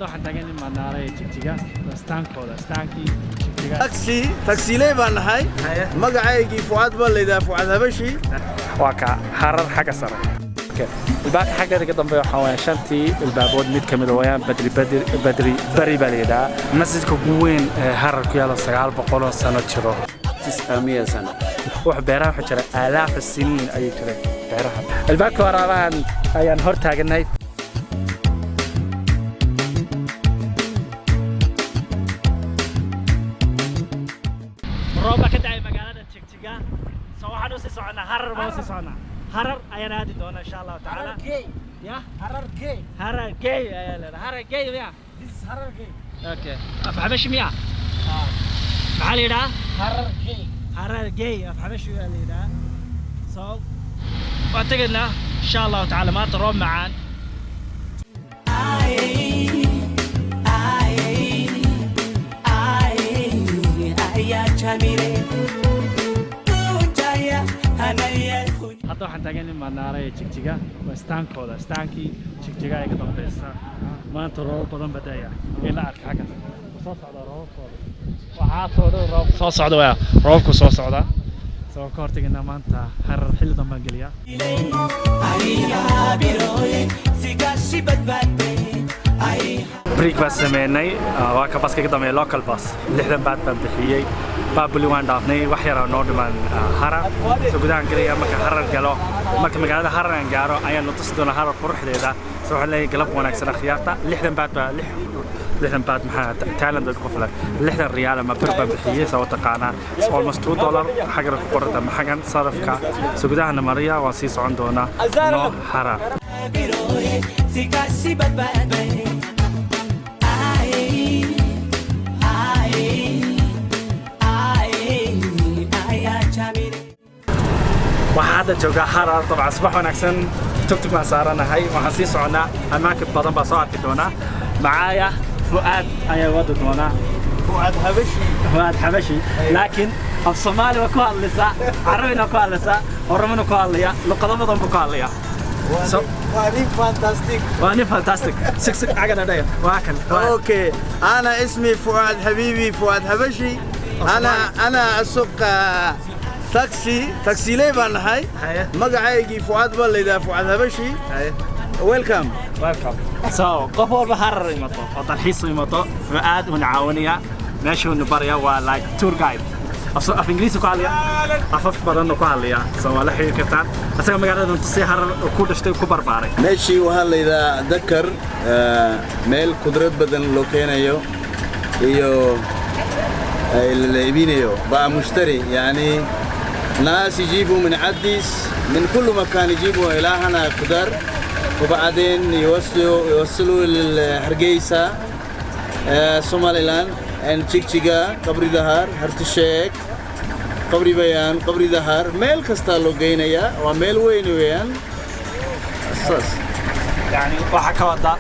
Hadda waxaan taagan Manaara ee Jigjiga, astaankooda, astaankii Jigjiga. Taxi, taxiley baan nahay. Magacaygii Fucaad baa layidhaha, Fucaad Habashi. Waa ka Harar xagga sare. Albaabka xaggeeda ka dambeeya waxaa weeyaan shantii albaabood mid ka mid a weeyaan. Badri Badri Badri Bari baa la yidhahaa. Masjidka ugu weyn ee Harar ku yaala 900 oo sano jiro. 900 سنة. Wax beeraha waxaa jira aalaafa siniin ayuu jiray beeraha. Albaabka waraabahan ayaan hor taagannahay. Roob baa ka da'ay magaalada Jigjiga, so waxaan usii soconaa Harar, baan usii soconaa. Harar ayaan aadi doonaa, insha Allahu tacaala. Ya Harar Gay ayaa leedahay, Harar Gay miya? Okay, af Xabashi miya? Maxaa la yidhahaa Harar Gay? Af Xabashi baa la yidhahaa. So waan tegaynaa, insha Allahu tacaala. Maanta roob macaan. Hadda waxaan taagan Manaara ee Jigjiga, waa astaankooda, astaankii Jigjiga ee ka dambeysa. Maanta roobab badan baa da'aya ee la arka xagga soo socda roobabkooda. Waxaa soo dhow roob soo socda, waa roobku soo socda. So waan ka hortegaynaa maanta Harar, xilli dambaan geliyaa. Break baan sameynay. Waa ka baska ka dambeeya, local bus, 60 baad baan bixiyey. Baabuli waan dhaafnay, wax yaraa noo dhiman Harar. So gudahaan gelaya. Marka Harar galo, marka magaalada Harar aan gaaro, ayaan na tusi doonaa Harar quruxdeeda. So waxaan leeyahay galab wanaagsan, akhyaarta. 60 baad baa 60 baad maxaa Thailand bay ku qoflan? 60 riyaal ama bir baan bixiyey, soo taqaanaa. It's almost $2 xaggan ku qoranta ama xaggan sarafka. So gudahana mariya, waan sii socon doonaa no Harar. Waxaa hadda joogaa Harar dabcan. Subax wanaagsan. Tugtug baan saaranahay, waxaan sii soconaa amaakin badan baa soo arki doonaa. Macaaya Fu'aad ayaa wadi doonaa. Fucaad Habashi. Fu'aad Xabashi, laakiin af Soomaali waa ku hadlaysaa, Carabina ku hadlaysaa, Oromona ku hadlaya, luqado badan buu ku hadlayaa. Waa nin fantastic. Waa nin fantastic. Sig sig cagana dhaya, waa kan Fu'aad. Okay, انا اسمي فؤاد حبيبي، فؤاد حبشي. انا اسوق تاكسي، taxiley baan nahay. Magacaygii Fucaad baa layidhaha, Fucaad Habashi. Welcome. Welcome. So qof walba Harar imato oo dalxiis u imato, Fu'aad uuna caawinaya, meeshuuna baraya, waa like tour guide. Af Ingiriisi ku hadlaya, afaf badanna ku hadlaya, so waa la xiriiri kartaan asaga. Magaalada tusi Harar oo ku dhashtay, ku barbaaray. Meeshii waxaa la yidhahaa Dakar, meel kudrad badan loo keenayo iyo la iibinayo, baa mushtari يعني ناس يجيبوا من عدس، من كل مكان يجيبوا إلى هنا خضار، وبعدين يوصلوا للهرقيسة، سوماليلاند and Jigjiga, Qabri Dahar, Hartisheek, Qabri Bayaan, Qabri Dahar, meel kasta loo geynayaa. Waa meel weyn weeyaan saas. Yani waxaa ka wada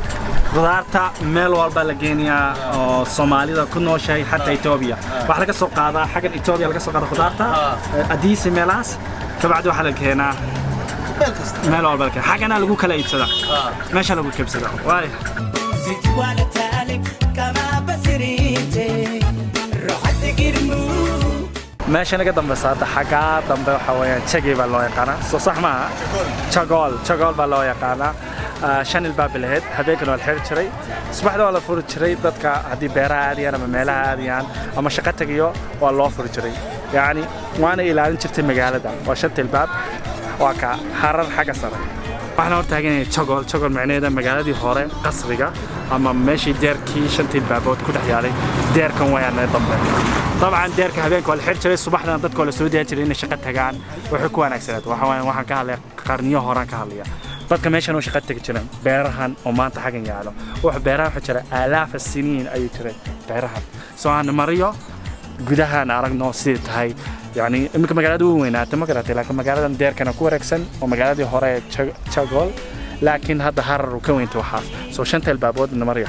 khudaarta meel walba la geenayaa oo Soomaalida ku nooshahay, xataa Etoobiya waxaa laga soo qaadaa. Xaggan Etoobiya laga soo qaada khudaarta, Adiisi meelahaas. Kabacdi waxaa la keenaa meel kasta. Meel walba la keenaa, xaggana lagu kala iibsadaa, meesha lagu iibsadaa waay. Meesha naga dambeysa hadda, xaggaa dambe, waxaa weeyaan Jagi baa loo yaqaanaa, soo sax maaha? Jagol, Jagol baa loo yaqaanaa. Shan ilbaab bay lahayd. Habeenkana waa la xiri jiray, subaxda waa la furi jiray. Dadka haddii beeraha aadayaan ama meelaha aadayaan ama shaqo tegayo, waa loo furi jiray. Yacni waana ilaalin jirtay magaalada. Waa shanta ilbaab. Waa ka Harar xagga sare. Waxaan hor taaganyahay Jogol. Jogol macnaheeda magaaladii hore, qasriga ama meeshii deerkii shanta ilbaabood ku dhex yaalay. Deerkan wayaan dambe. Dabcan deerka habeenka waa la xiri jiray, subaxdana dadka waa la soo dayan jiray inay shaqo tagaan. Waxay ku wanaagsaneed waxa waaye, waxaan ka hadlaya qarniyo horaan ka hadlaya. Dadka meeshan oo shaqo tegi jireen, beerahan oo maanta xaggan yaalo, wax beeraha waxaa jira aalaafa siniin ayuu jiray beerahan. Soo aan mariyo gudahaan, aragno sidai tahay. Yani iminka magaalada u weynaatay, ma garatay? Laakiin magaaladan deerkana ku wareegsan oo magaaladii hore ee Jagol, laakiin hadda Harar uu ka weyntay waxaas. Soo shanta albaabood na marya.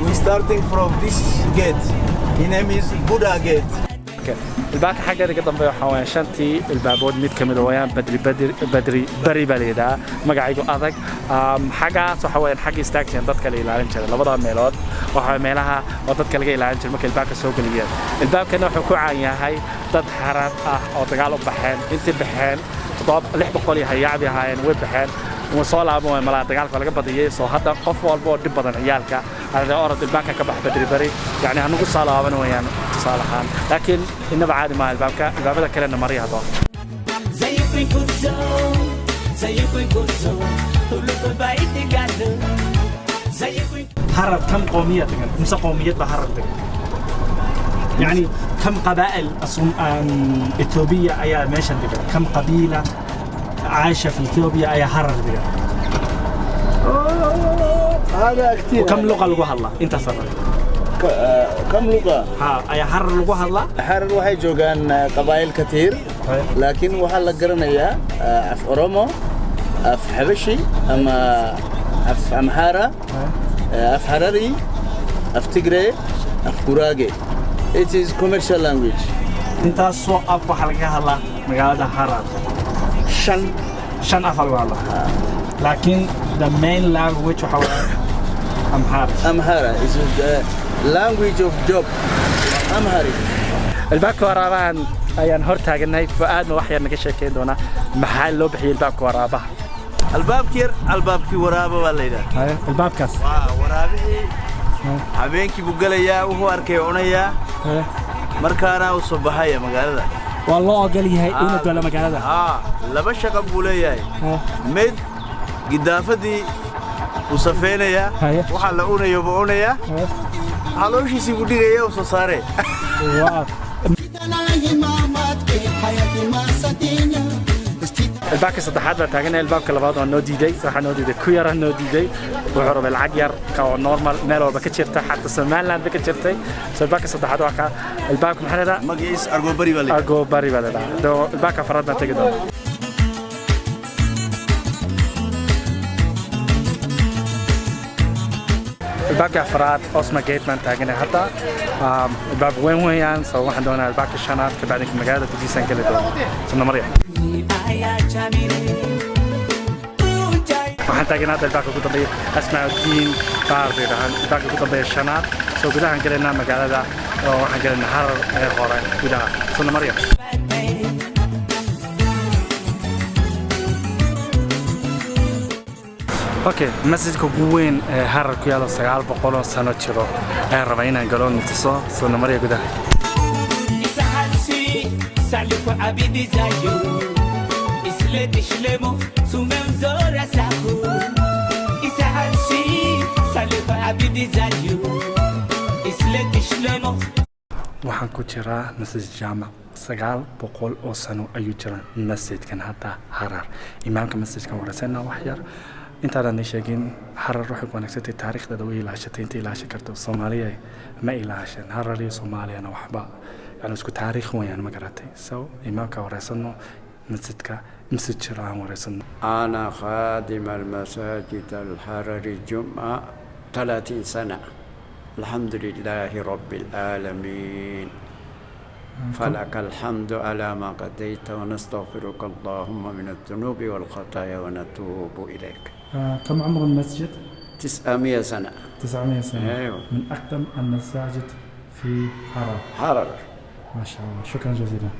We starting from this gate. His name is Buddha Gate. Okay, albaabka xaggeeda ka dambeeya waxaa weeyaan shantii albaabood mid ka mid a weeyaan Badri Badri Badri Bari baa la yidhahaa magacaygu adag. Xaggaas waxa weeyaan xagga istaagteen dadka la ilaalin jiray labada meelood waxa meelaha oo dadka laga ilaalin jiray markay albaabka soo geliyeen. Albaabkana wuxuu ku caan yahay dad Harar ah oo dagaal u baxeen intii baxeen 600 iyo hayacbi ahaayeen way baxeen uma soo laaban waay malaa dagaalka laga badiyay. Soo hadda qof walba oo dhib badan ciyaalka ada orod albaabka ka bax Badri Bari yani hanugu soo laaban weeyaan tusaale ahaan, laakiin inaba caadi maaha albaabka. Albaabada kalena mariya haddoo Harar كم قومية degan mise qowmiyad baa Harar degan? يعني كم قبائل إثيوبية ayaa meeshan degan? كم قبيلة عايشة في إثيوبيا ayaa Harar degan? هذا كثير. وكم لغة lagu hadlaa intaas Harar? كم لغة؟ Ha, ayaa Harar lagu hadlaa. Harar waxay joogaan qabaa'il katiir, laakiin waxaa la garanayaa af Oromo, af Xabashi ama af Amhara, af Harari, af Tigray, af Gurage. It is commercial language. Intaasoo af waxaa laga hadlaa magaalada Harar? Shan. Shan af lagu hadlaa, laakiin the main language waxa weeye Amharic. Amhara is the language of job, Amharic. Albaabka waraabahan ayaan hor taaganay. Fu'aadna wax yar naga sheekeyn doonaa maxaa loo bixiyey albaabka waraabaha. Albaabkii yar albaabkii waraaba baa la yidhaha. Albaabkaas? Waa waraabihii habeenkii buu gelayaa, wuxuu arkay cunayaa, markaana uu soo baxaya magaalada. Waa loo ogol yahay inuu galo magaalada? Haa, laba shaqo buu leeyahay. Mid gidaafadii buu safeynayaa, waxaa la cunayo buu cunayaa, calooshiisii buu dhigaya, uu soo saaree. Waa albaabka saddexaad baa taaganay. Albaabka labaad waa noo diiday, waxaa noo diiday ku yara noo diiday, wuxuu rabay lacag yar ka oo normal meel walba ka jirta, xataa Somaliland ba ka jirtay. So albaabka saddexaad waa ka albaabka maxaa la dhahaa? Magaciis Argobari baa la yidhaha. Argobari baa la dhahaa. Do albaabka afraad baan tegi doona. Albaabka afraad Osma Gate baan taaganay hadda. Albaab weyn weeyaan. So waxaan doonaa albaabka shanaad, kabacdi magaalada gudihiisaan geli doona suna marya. Waxaan taaganaa hadda albaabka ugu dambeeya, Asmaudiin Baar bay dhahaan, albaabka ugu dambeeya shanaad. Soo gudahaan gelaynaa magaalada oo waxaan gelaynaa Harar ee hore gudaha suna marya. Okay, masjidka ugu weyn ee Harar ku yaalo 900 oo sano jiro ayaan rabaa inaan galo nituso suna marya gudaha. Waxaan ku jiraa Masjid Jaamac. 900 oo sano ayuu jiraa masjidkan hadda Harar. Imaamka masjidkan warasena wax yar. Intaanan sheegin, Harar waxay ku wanaagsantay taariikhdeeda way ilaashatay inta ilaashan karto. Soomaaliya ma ilaashan Harar iyo Soomaaliyana waxba yani isku taariikh wayaan ma garatay. So imaamka wareysano masjidka imse jiro aan wareysano. أنا خادم المساجد الحرري جمعة 30 سنة، الحمد لله رب العالمين، فلك الحمد على ما قضيت ونستغفرك اللهم من الذنوب والخطايا ونتوب إليك. كم عمر المسجد؟ 900 سنة. 900 سنة. أيوة. من أقدم المساجد في حرر. حرر. ما شاء الله، شكرا جزيلا.